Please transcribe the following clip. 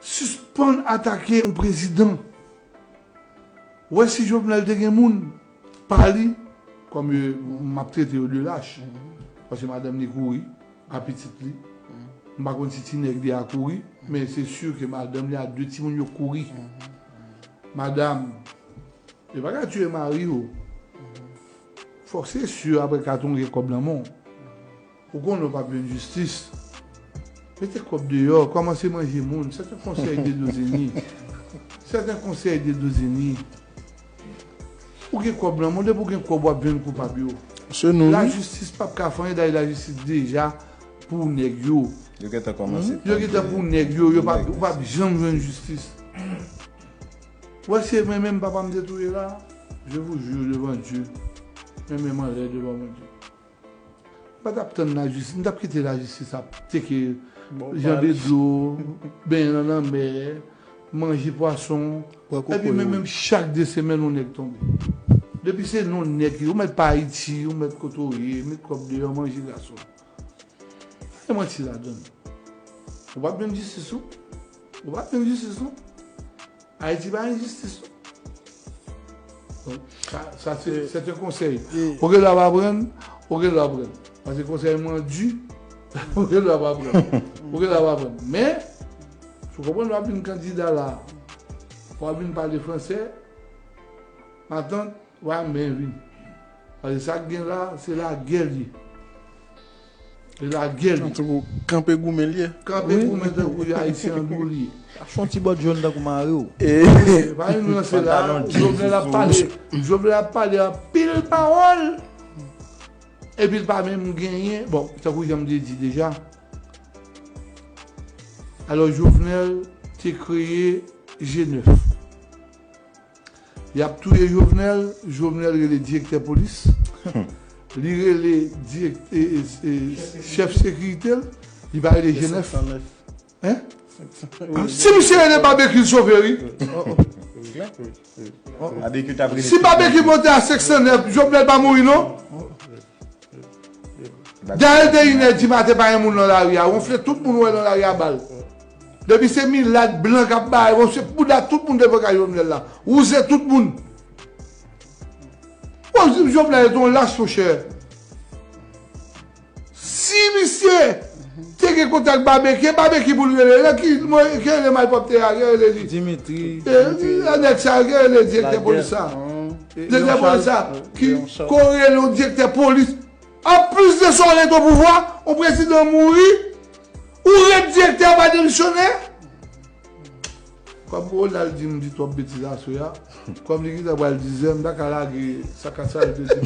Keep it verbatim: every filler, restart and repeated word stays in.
Sispann atake yon prezidan. Ou wè si Jovenel te gen moun pa li, kòm yo, m ap trete yo de lach. Paske madanm li kouri a pitit li. M pa konn si ti nèg li a kouri, men se si ke madanm li a de timoun yo kouri. Madanm, yo pa ka tiye mari yo. Fòk se si apre katon gen kòb nan men w. Ou konnen w p ap jwenn jistis. Mete kòb deyò, kòmanse manje moun. C'est un conseil de Dozeni. C'est un conseil de Dozeni. Ou gen kòb nan men w, depi w gen kòb w ap jwenn koupab yo. Se nou, wi. Lajistis p ap ka fè anyen, dayè lajistis deja pou nèg yo. Yo gentan kòmanse. Yo gentan pou nèg yo, yo p ap, ou p ap janm jwenn jistis. Ou wè se mwen menm papa m te touye la, je vous jure devant Dieu, men men m anlè devan Bondye. M pa t ap tann lajistis, m t ap kite lajistis ap teke jan de dlo, benyen nan lanmè, manje pwason. Epi men menm chak de semèn yon nèg tonbe. Depi se non nèg ki, ou mèt pa Ayiti, ou mèt kote w ye, met kòb deyò, manje gason. Pa gen manti ladan l. Ou p ap jwenn jistis ou. Ou p ap jwenn jistis ou. Ayiti pa enjistis non. Donk, sa, sa se, se te konsèy. Ou gen dwa pa pran l, ou gen dwa pran l. Paske konsèy mwen di, ou gen dwa pa pran l. Ou gen dwa pa pran l. Men, si w konprann w ap vin kandida la, w ap vin pale fransè, matant, w a men vin. Paske sa k gen la, se lagè l ye. E lagè li. Tankou kanpe goumen l ye. Kanpe goumen tankou Ayisyen an dou li ye. Ap fè yon ti bòt jòn tankou mari w. E pa yon lanse la, Jovenel ap pale, Jovenel ap pale anpil pawòl. Epi l pa menm genyen. Bon, tankou jan m te di deja. Alò, Jovenel te kreye G nèf. Y ap touye Jovenel, Jovenel rele direktè polis. Li rele dirèk-, e, e, e, chèf sekirite l, li pa rele G nèf. Hein? Si misye rele Babekyou, l sove, wi. Babekyou t ap rele. Si Babekyou monte a senk san nèf, Jovenel pa mouri, non? Dayè, de inè di maten, pa gen moun nan lari a. Wonfle tout moun ou wè nan lari a bal. Depi se milat, blan k ap bay, wonfle bouda tout moun devan kay Jovenel la. Wouze tout moun. Bon, Jovenel se yon lach, monchè. Si misye te gen kontak Babekyou, Babekyou pou l rele. Nan ki, ki rele malpwòpte a, ki rele li? Dimitri. E, nèg sa, ki rele direktè polis sa? Direktè polis sa, ki korele yon direktè polis. Anplis de sa, w ret o pouvwa, yon prezidan mouri, ou ret direktè, pa demisyone. Kòm Ronald di m di twòp betiz aswè a, kòm li gentan pral dizè, m ta ka lage sa ka sa yo te di.